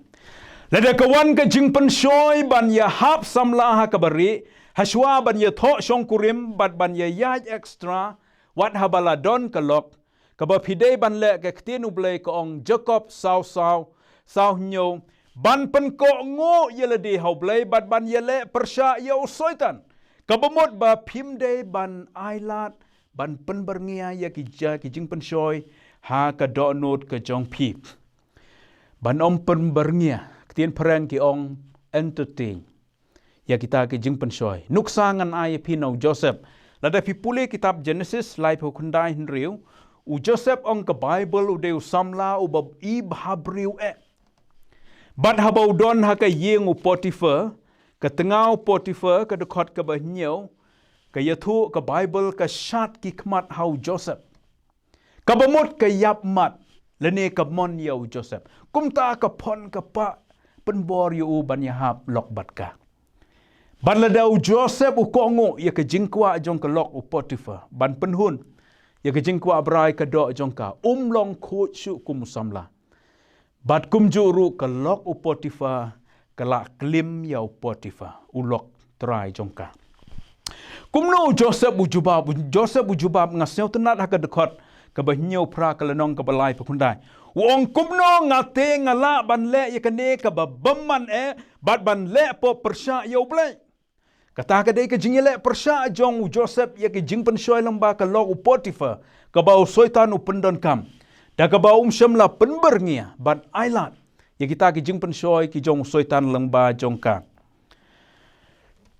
Lada ka wan ka jingpynshoi ban ïahap samla ha kaba rieh ha shuwa ban ïathoh shong kurim bad ban ïaïaid extra wat haba la don ka lok, kaba phi dei ban leh, ka ktien U Blei ka ong, Jakob saw saw, saw hynñiew, ban pynkohnguh ïa lade ha U Blei bad ban ïaleh pyrshah ïa u Soitan. Kaba mut ba phim dei ban ai lad ban pynbyrngia ïa ki ja ki jingpynshoi ha ka dohnud ka jong phi. Ban ym pynbyrngia, ktien phareng ki ong entertain ïa kita ki jingpynshoi. Nuksa ngan ai ïa phi na u Joseph. Lada phi pule kitab Genesis laiphew khyndai hynriew, u Joseph ong ka Baibl u dei u samla uba i bhabriew eh. Bad haba u don ha ka ïing u Potiphar, ka tnga u Potiphar, ka dkhot kaba hynñiew, ka ïathuh ka Baibl ka shad ki khmat ha u Joseph. Kaba mut ka ïap mat lane ka mon ïa u Joseph. Kumta ka phon ka pah pynbor ïa u ban ïahap lok bad ka. Bad lada u Joseph u kohnguh ïa ka jingkwah jong ka lok u Potiphar ban pynhun ïa ka jingkwah brai ka doh jong ka, um long khuid shuh kum u samla. Bad kumjuh ruh ka lok u Potiphar ka la klim ïa u Potiphar u lok trai jong ka. Kumno u Joseph u jubab, u Joseph u jubab, nga sngewtynnad ha ka dkhot kaba hynñiew phra ka lynnong kaba laiphew khyndai. U ong, kumno nga te nga lah ban leh ïa kane kaba bymman eh bad ban leh pop pyrshah ïa U Blei? Kata ka dei ka jingïaleh pyrshah jong u Joseph ïa ka jingpynshoi lyngba ka lok u Potiphar, kaba u Soitan u pyndonkam. Da kaba um shym la pynbyrngia bad ai lad ïa kita ki jingpynshoi ki jong u Soitan lyngba jong ka.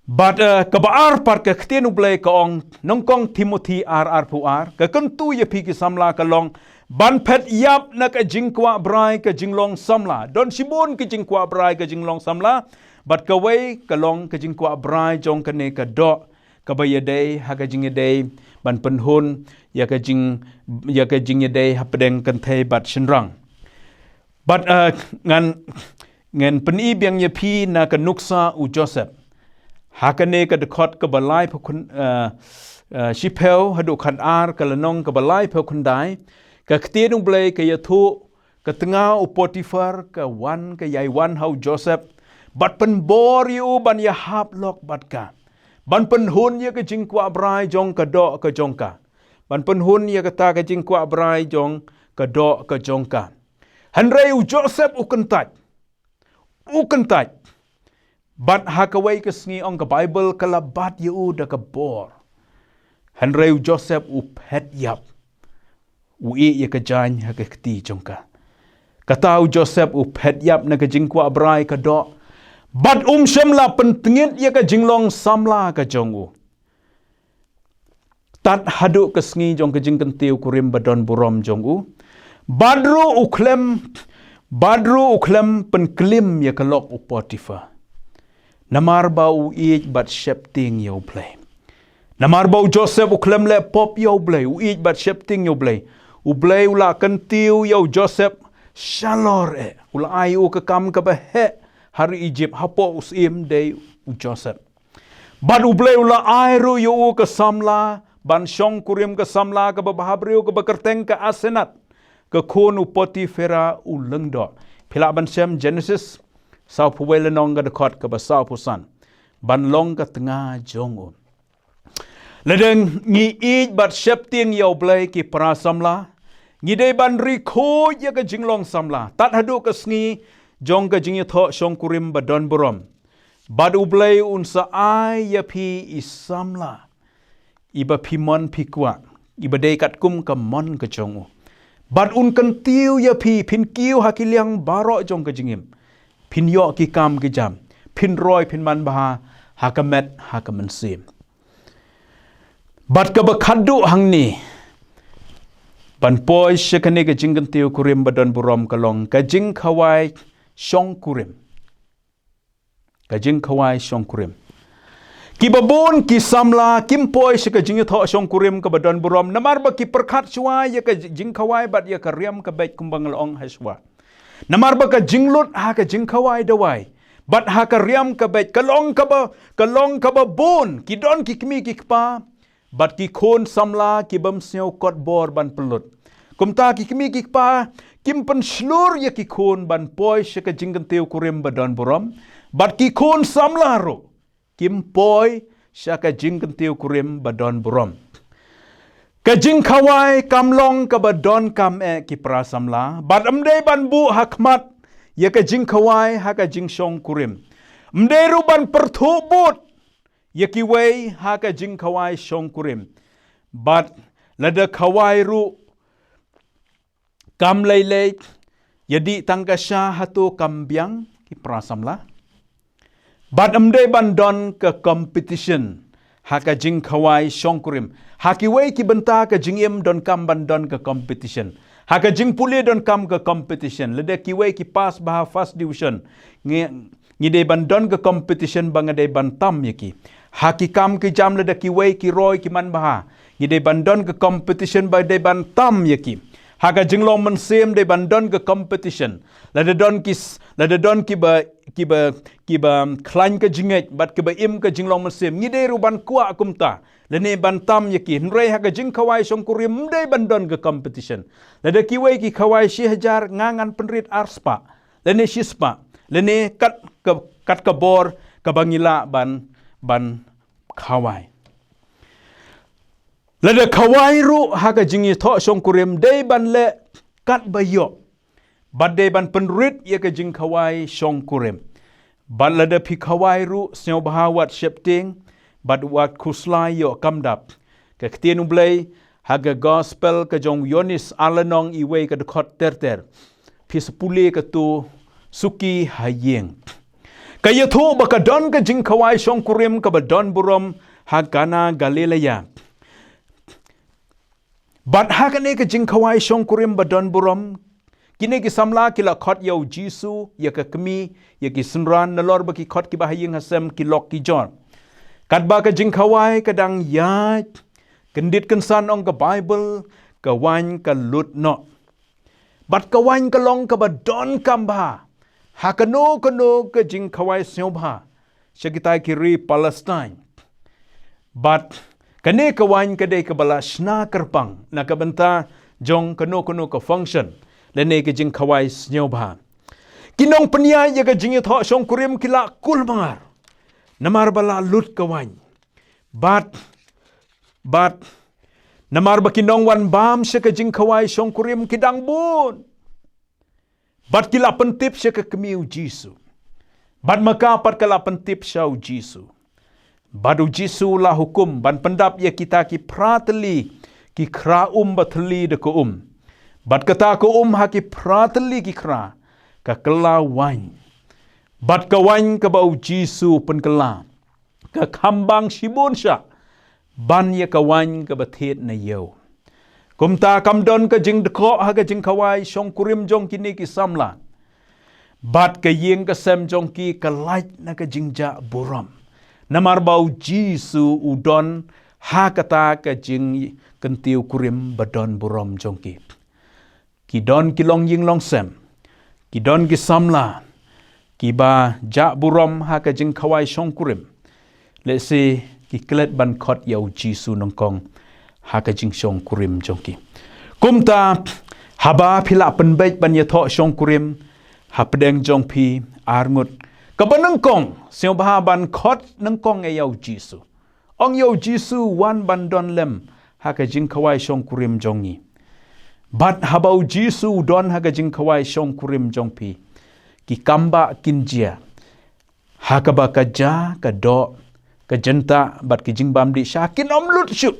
Bad, eh, kaba ar pat ka ktien U Blei ka ong, nyngkong Timothi ar arphew ar, ka kyntu ïa phi ki samla ka long ban phet ïap na ka jingkwah brai ka jinglong samla. Don shibun ka jingkwah brai ka jinglong samla, bad kawei ka long ka jingkwah brai jong kane ka doh kaba ïadei ha ka jingïadei ban pynhun ïa ka jing, ïa ka jingïadei hapdeng kynthei bad shynrang. Bad, eh, ngan, ngan pyni biang ïa phi na ka nuksa u Joseph. Ha kane ka dkhot kaba laiphew khyn, eh, eh, shiphew haduh khatar ka lynnong kaba laiphew khyndai, ka ktien U Blei ka ïathuh, ka tnga u Potiphar ka wan ka ïai wan ha u Joseph bad pynbor ïa u ban ïahap lok bad ka, ban pynhun ïa ka jingkwah brai jong ka doh ka jong ka, ban pynhun ïa kata ka jingkwah brai jong ka doh ka jong ka. Hynrei u Joseph u kyntait. U kyntait. Bad ha kawei ka sngi ong ka Baibl ka la bat ïa u da ka bor. Hynrei u Joseph u phet ïap. U ïeh ïa ka jaiñ ha ka kti jong ka. Kata u Joseph u phet ïap na ka jingkwah brai ka doh. Bad um shym la pyntngit ïa ka jinglong samla ka jong u. Tad haduh ka sngi jong ka jingkyntiew kurim ba don burom jong u. Bad ruh u khlem, bad ruh u khlem pynklim ïa ka lok u Potiphar. Namar ba u ïeit bad sheptieng ïa U Blei. Namar ba u Joseph u khlem leh pop ïa U Blei, u ïeit bad sheptieng ïa U Blei. U Blei u la kyntiew ïa u Joseph shalor eh. U la ai u ka kam kaba heh ha ri Egypt, hapoh u syiem dei u Joseph. Bad U Blei u la ai ruh ïa u ka samla ban shong kurim, ka samla kaba bhabriew kaba kyrteng ka Asenat, ka khun u Potiphera u lyngdoh. Phi lah ban shem Genesis sawphew wei lynnong ka dkhot kaba sawphew san. Ban long ka tnga jong u. Lada ngi ïeit bad sheptieng ïa U Blei ki para samla, ngi dei ban ri khuid ïa ka jinglong samla tad haduh ka sngi jong ka jingïathoh shong kurim ba don burom. Bad U Blei un sa ai ïa phi i samla iba phi mon phi kwah, iba dei katkum ka mon ka jong u. Bad un kyntiew ïa phi, phin kiew ha ki liang baroh jong ka jingim. Phin ïoh ki kam ki jam, phin roi phin manbha ha ka met ha ka mynsiem. Bad kaba khadduh hangne, ban poi sha kane ka jingkyntiew kurim ba don burom ka long ka jingkhawai shong kurim. Ka jingkhawai shong kurim. Kiba bun ki samla kim poi sha ka jingïathoh shong kurim kaba don burom namar ba ki pyrkhat shuwa ïa ka jingkhawai bad ïa ka riam ka beit kumba nga la ong ha shuwa. Namar ba ka jinglut ha ka jingkhawai dawai bad ha ka riam ka beit ka long kaba, ka long kaba bun, ki don ki kmie ki kpa bad ki khun samla ki bym sngew kot bor ban pynlut. Kumta ki kmie ki kpa kim pynshlur ïa ki khun ban poi sha ka jingkyntiew kurim ba don burom. Bad ki khun samla ruh kim poi sha ka jingkyntiew kurim ba don burom. Ka jingkhawai kam long kaba donkam eh ki para samla, bad ym dei ban buh ha khmat ïa ka jingkhawai ha ka jingshong kurim. Ym dei ruh ban pyrthuh bud ïa kiwei ha ka jingkhawai shongkurim. Bad lada khawai ruh kam lei lei, ïa dih tang ka sha hato kam biang, ki para samla. Bad ym dei ban don ka competition ha ka jingkhawai shongkurim. Ha kiwei ki bynta ka jingim donkam ban don ka competition. Ha ka jingpule donkam ka competition. Lada kiwei ki pass bha first division, ngi, ngi dei ban don ka competition ba nga dei ban tam ïa ki. Ha ki kam ki jam lada kiwei ki roi ki man bha, ngi dei ban don ka competition ba dei ban tam ïa ki. Ha ka jinglong mynsiem dei ban don ka competition. Lada don ki s-, lada don kiba, kiba, kiba khlaiñ ka jingngeit bad kiba im ka jinglong mynsiem, ngi dei ruh ban kwah kumta. Lane ban tam ïa ki. Hynrei ha ka jingkhawai shongkurim ym dei ban don ka competition. Lada kiwei ki khawai shi hajar, nga ngan pynrit ar spah lane shi spah, lane kat ka, kat ka bor kaba ngi lah ban, ban khawai. Lada khawai ruh ha ka jingïathoh shongkurim, dei ban leh katba ïoh. Bad dei ban pynrit ïa ka jingkhawai shongkurim. Bad lada phi khawai ruh, sngewbha wat sheptieng bad wat khuslai ïoh kam dap. Ka ktien U Blei ha ka gospel ka jong u Ïoannis ar lynnong, iwei ka dkhot ter ter. Phi sa pule kato suki ha ïing. Ka ïathuh ba ka don ka jingkhawai shongkurim kaba don burom ha Kana Galilea. Bad ha kane ka jingkhawai shongkurim ba don burom, kine ki samla ki la khot ïa u Jisu, ïa ka kmie, ïa ki synran, nalor ba ki khot kiba ha ïing ha sem ki lok ki jor. Katba ka jingkhawai ka dang ïaid, kyndit kynsan, ong ka Baibl, ka waiñ ka lut noh. Bad ka waiñ ka long kaba donkam bha ha kano kano ka jingkhawai sngewbha sha kita ki ri Palestine. Bad kane ka waiñ ka dei kaba la shna kyrpang na ka bynta jong kano kano ka function lane ka jingkhawai sngewbha. Ki nongpynïaid ïa ka jingïathoh shongkurim ki la kulmar namar ba la lut ka waiñ. Bad, bad namar ba ki nongwan bam sha ka jingkhawai shongkurim ki dang bun. Bad ki la pyntip sha ka kmie u Jisu. Bad ma ka pat ka la pyntip sha u Jisu. Bad u Jisu la hukum ban pyndap ïa kita ki phra tylli ki khra um ba thylli da ka um. Bad kata ka um ha ki phra tylli ki khra ka kylla waiñ. Bad ka waiñ kaba u Jisu pynkylla ka kham bang shibun shah ban ïa ka waiñ kaba thied na ïew. Kumta kam don ka jingdkoh ha ka jingkhawai shongkurim jong kine ki samla. Bad ka ïing ka sem jong ki ka lait na ka jingjah burom. Namar ba u Jisu u don ha kata ka jingkyntiew kurim ba don burom jong ki. Ki don ki longïing longsem. Ki don ki samla kiba jah burom ha ka jingkhawai shongkurim. Lehse ki klet ban khot ïa u Jisu nyngkong ha ka jingshongkurim jong ki. Kumta haba phi la pynbeit ban ïathoh shongkurim hapdeng jong phi arngut, kaba nyngkong sngewbha ban khot nyngkong ïa u Jisu. Ong ïa u Jisu wan ban don lem ha ka jingkhawai shongkurim jong ngi. Bad haba u Jisu u don ha ka jingkhawai shongkurim jong phi, ki kambah kin jia. Ha kaba ka ja, ka doh, ka jyntah bad ki jingbam dih sha kin ym lut shuh.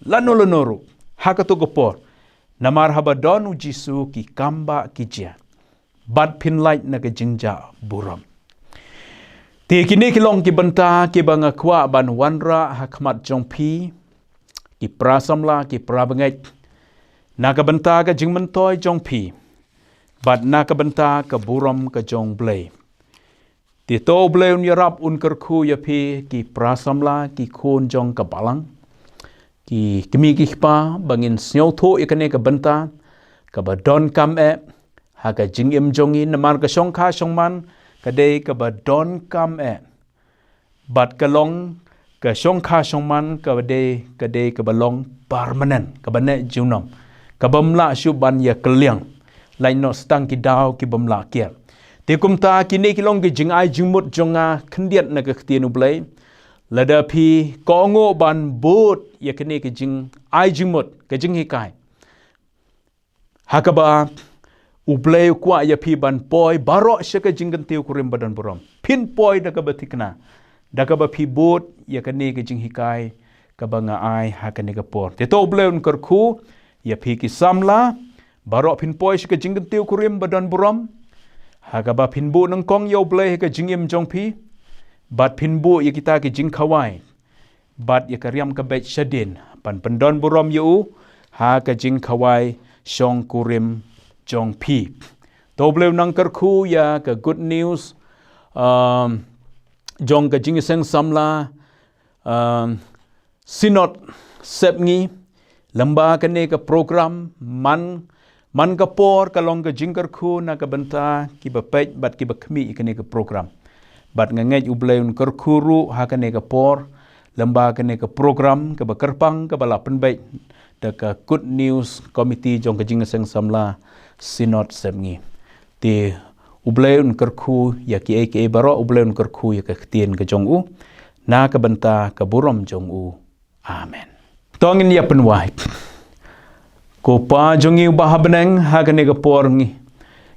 Lano lano ruh ha kato ka por. Namar haba don u Jisu ki kambah ki jia. Bad phin lait na ka jingjah burom. Te kine ki long ki bynta kiba nga kwah ban wanrah ha khmat jong phi, ki para samla, ki para bangeit, na ka bynta ka jingmyntoi jong phi bad na ka bynta ka burom ka jong U Blei. Te to U Blei un ïarap, un kyrkhu ïa phi ki para samla, ki khun jong ka balang, ki kmie ki kpa, ba ngin sngewthuh ïa kane ka bynta kaba donkam eh ha ka jingim jong ngi, namar ka shongkha shongman ka dei kaba donkam eh. Bad ka long ka shongkha shongman ka dei, ka dei kaba long permanent, kaba neh junom, kaba ym lah shuh ban ïa kylliang. Lait noh tang ki daw ki bym lah kiar. Te kumta kine ki long ki jingai jingmut jong nga khyndiat na ka ktien U Blei. Lada phi kohnguh ban bud ïa kine ki jingai jingmut, ka jinghikai, ha kaba U Blei u kwah ïa phi ban poi baroh sha ka jingkyntiew kurim ba don burom, phin poi da kaba thikna. da kaba phi bud ïa kane ka jinghikai kaba nga ai ha kane ka por. Te to U Blei un kyrkhu ïa phi ki samla baroh, phin poi sha ka jingkyntiew kurim ba don burom, ha kaba phin buh nyngkong ïa U Blei ha ka jingim jong phi, bad phin buh ïa kita ki jingkhawai bad ïa ka riam ka beit shadien ban pyndon burom ïa u ha ka jingkhawai shongkurim jong phi. To U Blei un nang kyrkhu ïa ka good news, um, jong ka jingïaseng samla, um, Synod Sepngi, lyngba kane ka program, man man ka por ka long ka jingkyrkhu na ka bynta kiba peit bad kiba khmih ïa kane ka program. Bad nga ngeit U Blei un kyrkhu ruh ha kane ka por lyngba kane ka program kaba kyrpang kaba la pynbeit da ka Good News Committee jong ka jingïaseng samla Synod Sepngi. Te U Blei un kyrkhu ïa kiei kiei baroh, U Blei un kyrkhu ïa ka ktien ka jong u na ka bynta ka burom jong u. Amen. To ngin ïa pynwai. Ko Pa jong ngi uba ha bneng, ha kane ka por ngi,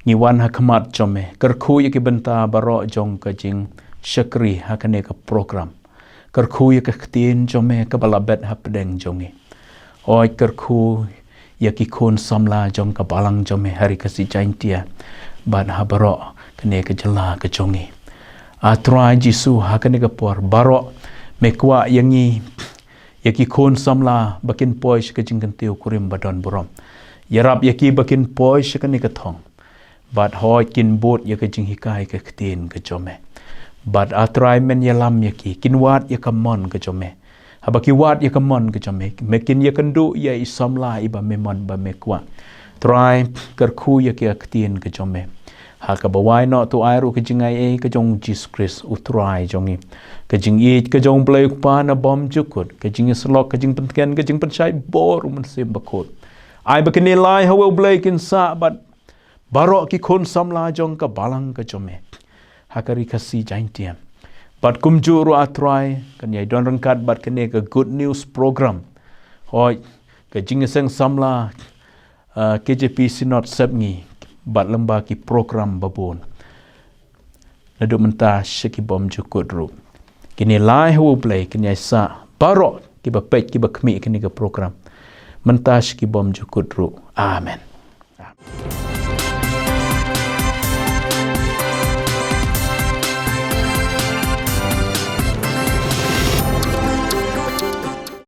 ngi wan ha khmat jong me. Kyrkhu ïa ki bynta baroh jong ka jingshakri ha kane ka program. Kyrkhu ïa ka ktien jong me kaba la bet ha pdeng jong ngi. Hooid, kyrkhu ïa ki khun samla jong ka balang jong me ha Ri Khasi Jaiñtia bad ha baroh kane ka jylla ka jong ngi. A Trai Jisu, ha kane ka por baroh me kwah ïa ngi, ïa ki khun samla ba kin poi sha ka jingkyntiew kurim ba don burom. Ïarap ïa ki ba kin poi sha kane ka thong. Bad hooid kin bud ïa ka jinghikai ka ktien ka jong me. Bad A Trai, men ïalam ïa ki, kin wad ïa ka mon ka jong me. Haba ki wad ïa ka mon ka jong me, me kin ïakynduh ïa i samla iba me mon ba me kwah. Trai, kyrkhu ïa ki ha ka ktien ka jong me. Ha kaba wai noh to ai ruh ka jingaiei ka jong U Jisu Khrist U Trai jong ngi. Ka jingïeit ka jong U Blei U Kpa na bymjukut, ka jingïasyllok, ka jingpyntngen, ka jingpynshai bor U Mynsiem Bakhuid. Ai ba kine lai ha uwei U Blei kin sah bad baroh ki khun samla jong ka balang ka jong me ha ka Ri Khasi Jaiñtia. Bad kumjuh ruh A Trai, kan ïai don ryngkat bad kane ka Good News Program. Hooid, ka jingïaseng samla, uh, K J P Synod Sepngi bad lyngba ki program babun. Naduh mynta sha ki bymjukut ruh. Kine lai ha uwei U Blei kin ïai sah baroh kiba peit kiba khmih kane ka program. Mynta sha ki bymjukut ruh. Amen.